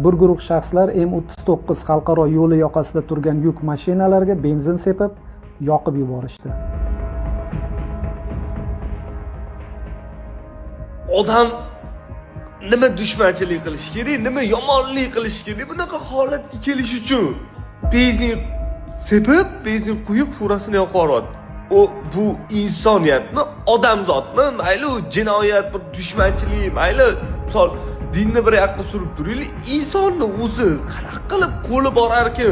Bir guruh shaxslar M39 xalqaro yo'li yoqasida turgan yuk mashinalarga benzin sepib, yoqib yuborishdi. Odam nima dushmanchilik qilish kerak, nima yomonlik qilish kerak bunaqa holatga kelish uchun? Benzin sepib, benzin quyib, furasini yoqib yuboryapti. U bu insoniyatmi, odamzodmi? Mayli, u jinoyat, bir dushmanchilik, mayli, misol, dinni bir yoqqa surib turaylik, insonni o'zi qanaqa qilib qo'li borarkin?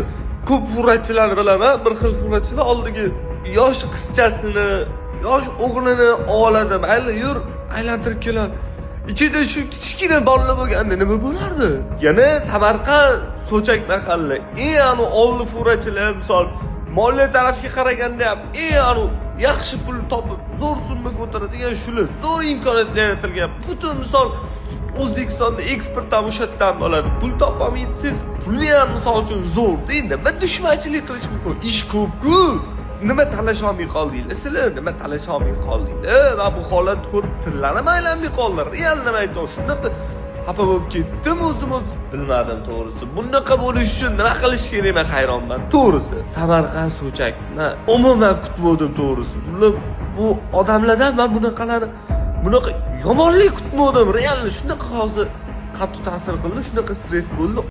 Ko'p furachilar bilaman, bir xil furachilar oldiga yosh qizchasini, yosh o'g'lini oladi, mayli, yur, aylantirib keladi. Ichida shu kichkina bolalar bo'lganda nima bo'lardi? Yana Samarqand, So'chak mahalla, eng anu oldi furachilar, misol, moliya tarafga qaraganda ham eng anu yaxshi pul topib, zo'r summa ko'taradigan shular, zo'r imkoniyatlar yaratilgan. Butun, misol, O'zbekistonda eksport ham o'sha yerdan bo'ladi. Pul topolmaysiz, pulni ham, misol uchun, zo'rda. Nima dushmanchilik qilish mumkin? Ish ko'p-ku. Nima talasholmay qoldinglar sizlar? Nima talasholmay qoldinglar? Man bu holatni ko'rib tillarim aylanmay qoldi. Real nima aytaman, shunaqa xafa bo'lib ketdim o'zim o'zim. Bilmadim to'g'risi. Bunaqa bo'lish uchun nima qilish kerak, men hayronman. To'g'risi, Samarqand, So'chak. Man umuman kutmadim to'g'risi. Bular, bu odamlardan man bunaqalarni, bunaqa yomonlik kutmadim. Real shunaqa hozir qattiq ta'sir qildi, shunaqa stress bo'ldi.